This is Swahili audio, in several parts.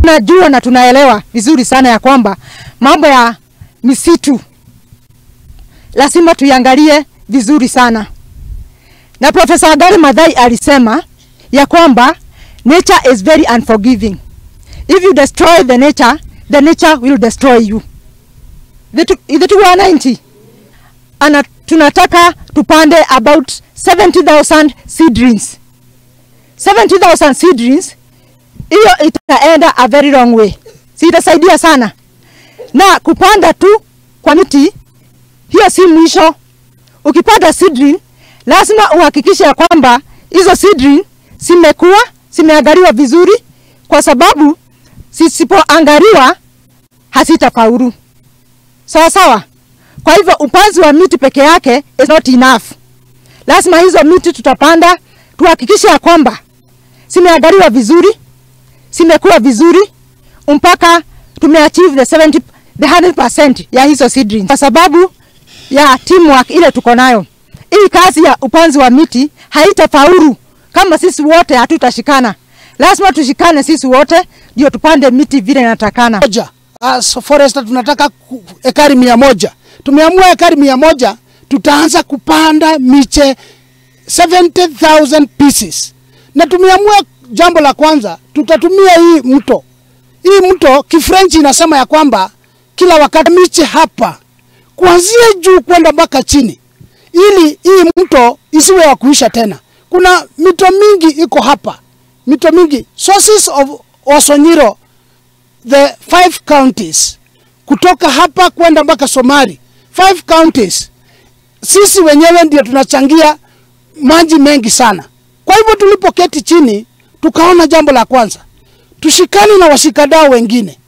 Tunajua na tunaelewa vizuri sana ya kwamba mambo ya misitu lazima tuiangalie vizuri sana. Na Profesa Wangari Maathai alisema ya kwamba nature is very unforgiving. If you destroy the nature will destroy you. Ithuĩ wananchi ana tunataka tupande about 70,000 seedlings. 70,000 seedlings hiyo itaenda a very long way. Si itasaidia sana. Na kupanda tu kwa miti hiyo si mwisho. Ukipanda seedling lazima uhakikishe ya kwamba hizo seedling zimekuwa, zimeangaliwa vizuri, kwa sababu zisipoangaliwa hazitafaulu. Sawa sawa. Kwa hivyo upanzi wa miti peke yake is not enough. Lazima hizo miti tutapanda tuhakikishe ya kwamba zimeangaliwa vizuri, zimekuwa vizuri mpaka tumeachieve the 70, the 100% ya hizo seedlings. Kwa sababu ya teamwork ile tuko nayo. Hii kazi ya upanzi wa miti haitafaulu kama sisi wote hatutashikana. Lazima tushikane sisi wote ndio tupande miti vile inatakana. Moja. As forester tunataka ekari 100. Tumeamua ekari 100 tutaanza kupanda miche 70,000 pieces. Na tumeamua jambo la kwanza tutatumia hii mto. Hii mto Kifrenchi inasema ya kwamba kila wakati miche hapa kuanzia juu kwenda mpaka chini, ili hii mto isiwe ya kuisha tena. Kuna mito mingi iko hapa, mito mingi. Sources of Osonyiro, the 5 counties, kutoka hapa kwenda mpaka Somali, 5 counties. Sisi wenyewe ndio tunachangia maji mengi sana. Kwa hivyo tulipoketi chini tukaona jambo la kwanza, tushikane na washikadau wengine,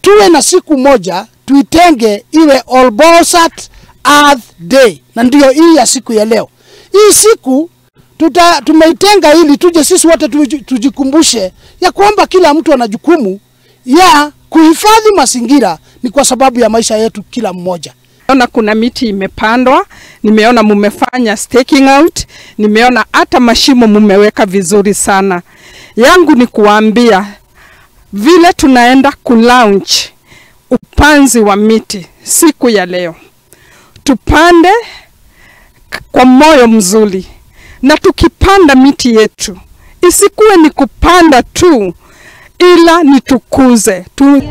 tuwe na siku moja tuitenge iwe Olbolosat Earth Day, na ndio hii ya siku ya leo. Hii siku tumeitenga ili tuje sisi wote tujikumbushe ya kwamba kila mtu ana jukumu ya kuhifadhi mazingira, ni kwa sababu ya maisha yetu kila mmoja. Nimeona kuna miti imepandwa, nimeona mumefanya staking out, nimeona hata mashimo mumeweka vizuri sana. Yangu ni kuambia vile tunaenda kulaunch upanzi wa miti siku ya leo, tupande kwa moyo mzuri. Na tukipanda miti yetu isikuwe ni kupanda tu, ila ni tukuze tu.